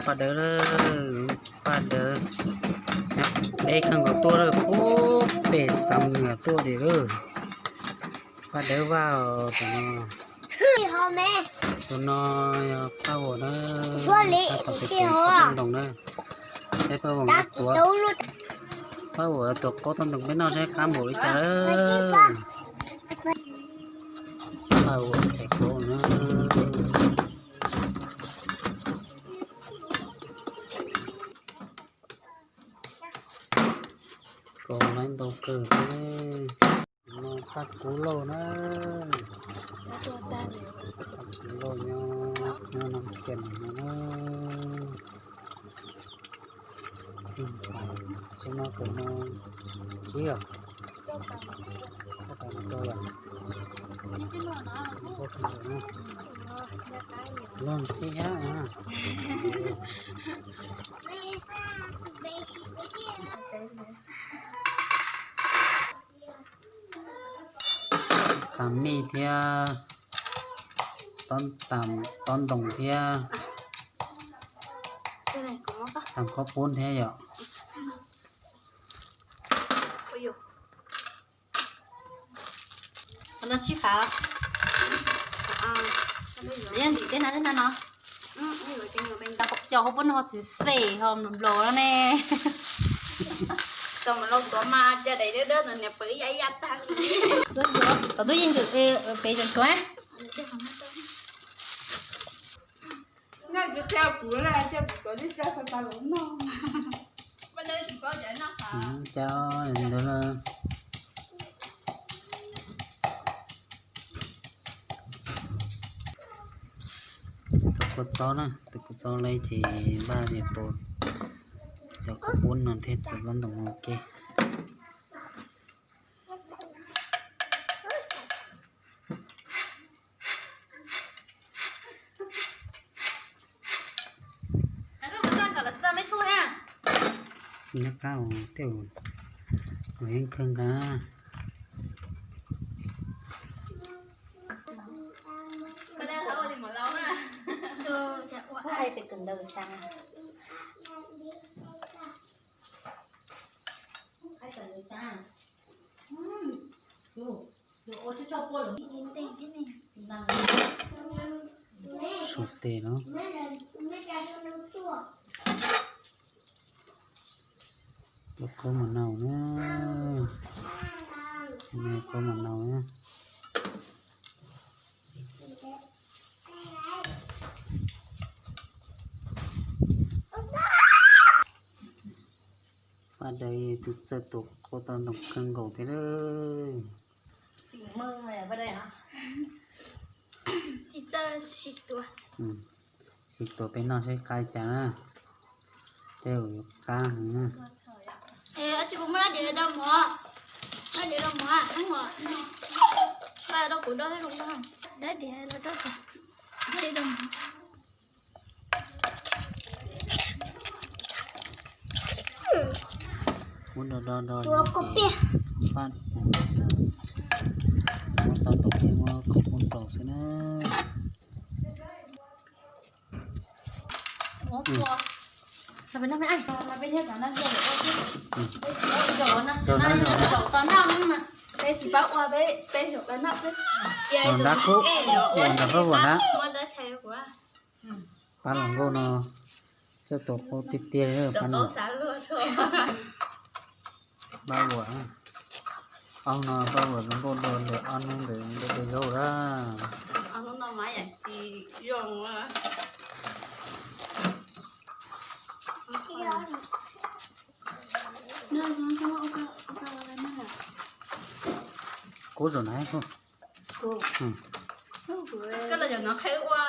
Paj Dawb, Paj Dawb, deb kawg nkaus tuaj lawm, puag pem Xam Nuas tuaj li lawm. Paj Dawb Vaj os tus no. Tus no yog Paj Vuam na, Paj Vuam tus qaub ntoos na. Peb Paj Vuam, Paj Vuam tus qaub ntoos peb noj saib qab npaum li cas lawm. Paj Vuam txhais kaus na. Kaus laiv ntau kawg thiab. No tag kuv lauj na. Tag kuv lauj nyob, nyob no kiag no na. Tsis no kawg no, tsis yog, tsis yog, log ntxhi thiab na. Tam mij thiab, tob ntoos thiab, tam khaub poob thiab yom. No tsib qab los? Yog ntim tej na, tej na no. Cov khaub poob no ho xim xem ho nplaum nplaum no ne. Tom lub yeej pem tshuav. Tus kua txob na, tus kua txob lawm ces npaj tias tus, cov khaub poob no thiab tus tob ntoos ua ke. Nyob qab tej ua heev kawg nkaus. Su tes no. Ua qhov mas nau na. Qhov mas nau na. Paj Dawb tus txawj tua qhov tau ntoo kawg nkaus thiab lawm. Tsis txawj sim tua. Sim tua peb noj seb qab cas na. Tej yuav qab heev na. Tsis, kuv muab lab diav rau mov. Lab diav rau mov, lab diav rau kuv rau, lab diav rau kuv. Muab do do do ces paj, muab tau ntoo thiab muab khaub poob rau xwb na. Ua nrab kub, ua nrog Paj Vuam na. Pab los nkauj no txawj tua qhov tiag tiag li pab no. Pab Vuam, ob no Pab Vuam zoo nkauj dua ntawm ob hnub ntawd ntawm tej zaub lawm. Kub zaum na. Koj los cov no qheb ua.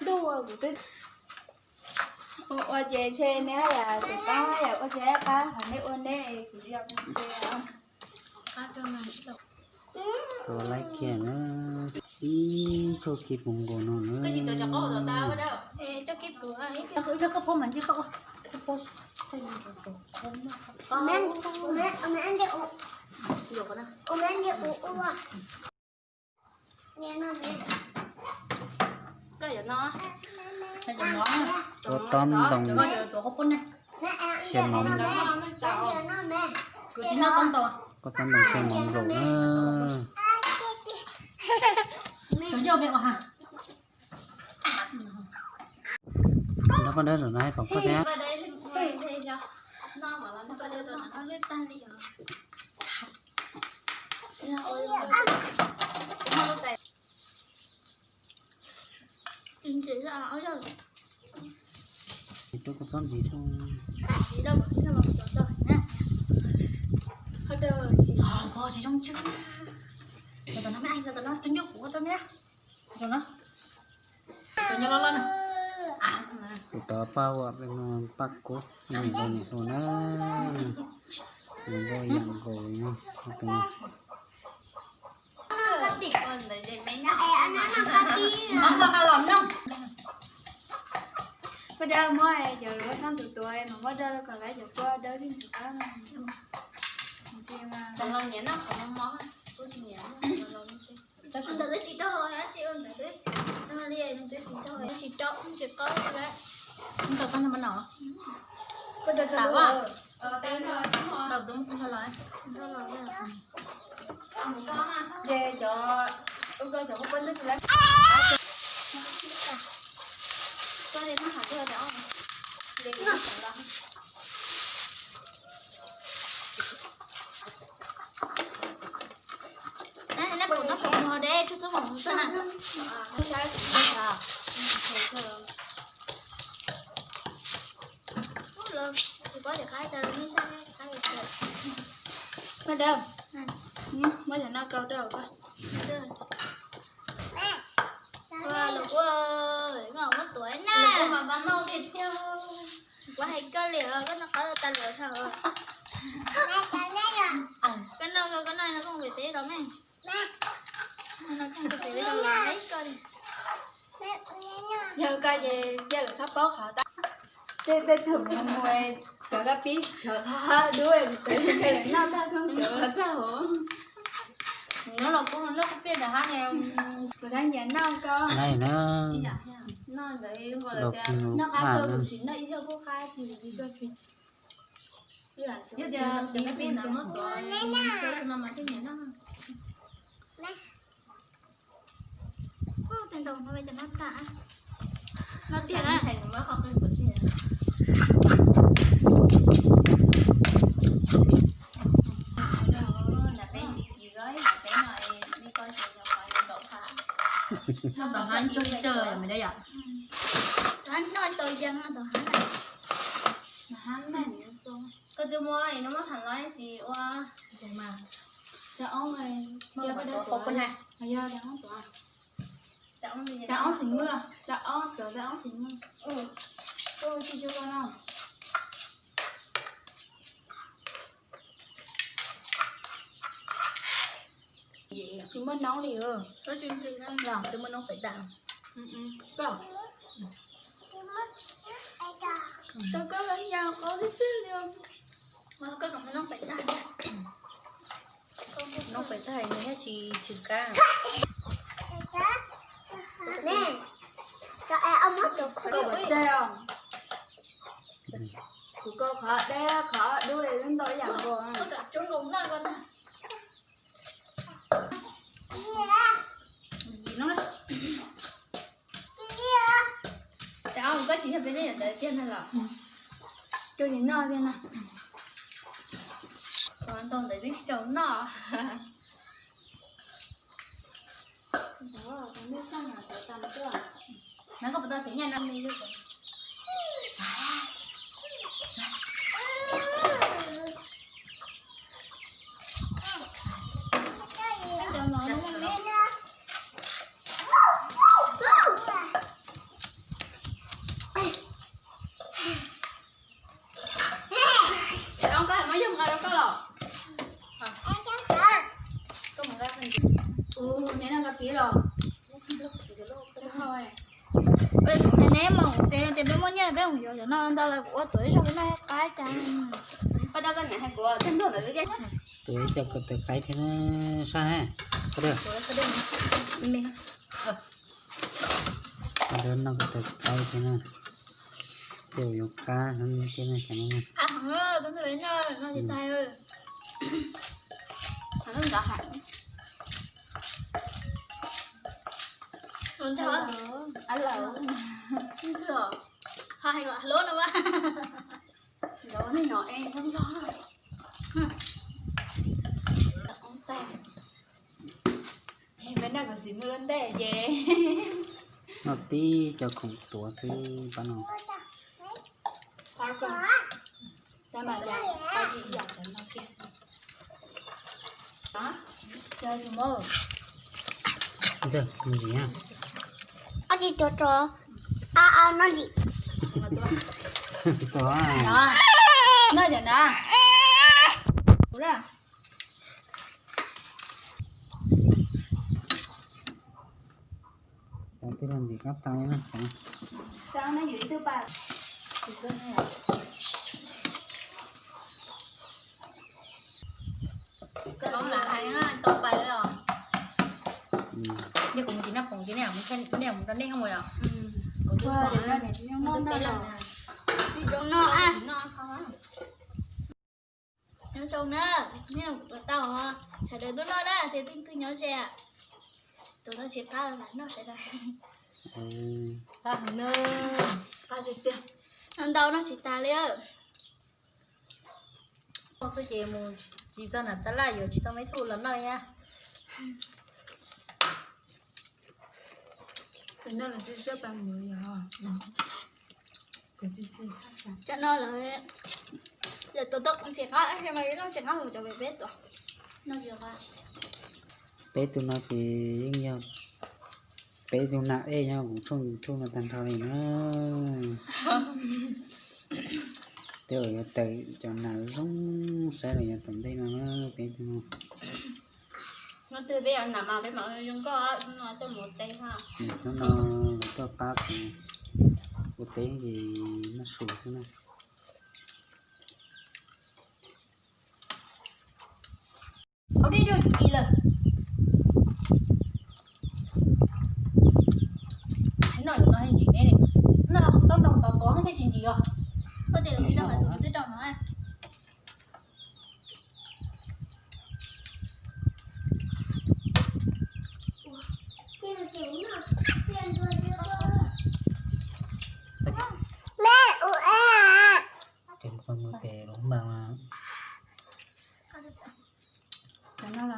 Ntuj, kuv twb ua ces ntshe neb yam tus tob yam ua ces qab qhov neb ua neb, kuv tsis yog kuv ces. Tua laib kiag na, ib tsob kib puv nkaus no na. Koj yuav no, Koj tob ntoo xyaw mov, koj tob ntoo xyaw mov nplaum na. Nrog poj dawb zaum no hais kom koj thiab. Rau koj txhob ntxiv xwb. Tsis zoo tsw. Los tom no, los tom no, cov nyuj kuv ua rau me. Los tom no. Kuv tau paj ua, paj kub, niam hluas na. Nkaus yam nkaus no. Poj dawb muab cov lus xab tus tuav mas muab rau kom lawv cov poj dawb thiaj ntxim qab. Ntxiv mas. Ntawm twb tsis rau, tsis ua ntawm twb, li nws twb tsis rau, tsis rau, tsis qab lawm. Ntawm koj no mas no. Koj rau tau. Tau tus muab koj los. Ces cov, ua koj cov poj poj twb tsis lab. Koj li no hais koj cov, li no los. Neb pom no xav mos de tsuj xub mos xwb na. Tsis paub cov qab tas li sab qab. Koj dawb, muab cov no kau rau koj. Ua los ua, koj muab tuav na. Kuv hais koj li, koj noj qab tas lawm thaum. Koj noj, koj noj no koj pem peb los me. Yog koj ces cia lawv txhob paub qhov tas. Tej tej thaum mus mus cov koj pib cov qhov dub tsis xav ntshe lawv noj tag xoob xyov los txog hauv. Nyob los kuj loj kuj pij rov hab ne. Kuv txhaj nyiam noj koj. Noj qab kawg, kuv sim noj ib zaug kuj qab tsis tsis tshua xis. Yog tias tiv pij ntawd muab tuav no mas thiaj nyiam noj. Tej ntau no cov no tas. No tiag na. Tom hab ntsoog tsawg yom me dab yom. Tom hab noj txaus yees tom hab na. Koj twb muab no muab tham los tsis ua. Tab ob xim muaj, tab ob, tab ob xim muaj. Tsis muaj noob li. Los twb muaj noob pem tas. Koj, koj los yog qhov twg twg li. Koj kom noob pem tas. Noob pem tas nws thiaj tsis tsis kab. Kuv kau qhov deb qhov dub li ntau ib yam nkaus. Tab koj tsis yog peb nej ntawd tiag na los. Koj tsis noj tiag na. Ntau ntawd twb tsis txaus noj. Koj muab yog nqa rau koj los? Neb noj koj pib los? Neb mus tes tias peb muaj nyiaj peb mus yuav cov no ntau lawm kuv ua tuav ib zaug peb noj qab cas. Tuav ib co ko taw qaib thiab sab ha. Noj koj tus qaib thiab na, tej zaum yuav qab thiab na cov no na. Peb noj kom xis nws ua ntej ces noj tib co khoom tuav xwb pab no. Ntxawg, ntsis na. Ob tsis tuav rov, a a noj li. Tuav. Noj cov na. Kuv na. Cov twb los ntxim qab tau na. Yog kuv mus tsis noj poom ces nej mus rau nej hoob mus yom. Kuv twb pom na, kuv twb pom na. Nyob zoo na, nej mus tau, sawv daws tuaj noj na, ces twg twg nyob ze, tus tau tsis qab los noj sawv daws. Qab heev na, qab tiag tiag, noj ntau noj tsis tas li. Xwb ces mus tsis txog nram tab laj yuav tsis tau me thuj los noj thiab. Cov no lawv tus tau ntxim qab mas yuav noj tsis qab mus cov peb tus. Peb tug no ces yeej yog peb tug nam ej nyob kuv tshooj YouTube no tag nrho li na. Tej zaum yuav tawm cov nam zoo saib los yav tom ntej no na peb tug no. Hnub twg peb yuav nam mas peb mam zoo nkauj, hnub no tuaj mus ua teb. Hnub no lawv tuaj pab kuv ua teb ces noj su xwb na. Ua dej dua tsis kis lawm. No yuav no ntsis ne, no tau ntoo tod tod thiaj tsis ntsis os. Koj tias lawv tsis tau mas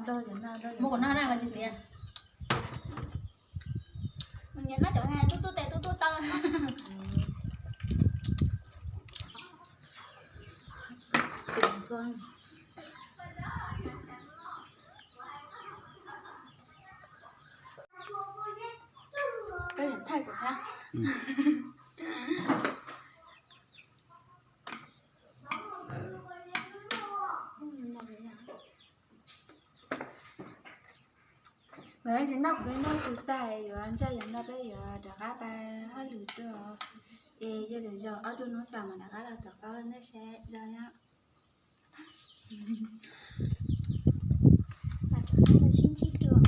twb rau no. Muab kuv noj na koj tsis xav. Nyiam noj cov tub tub tes tub tub taw. Koj thaij kuv hab. Nkawd tsis noj, kuv peb noj su tag yuav ntsa yam no peb yuav rov qab pab hauj lwm dua. Ces yog lwm zaus ob tug hnub xaus mas rov qab los tom qab nej saib dua na. Sib ntsib dua.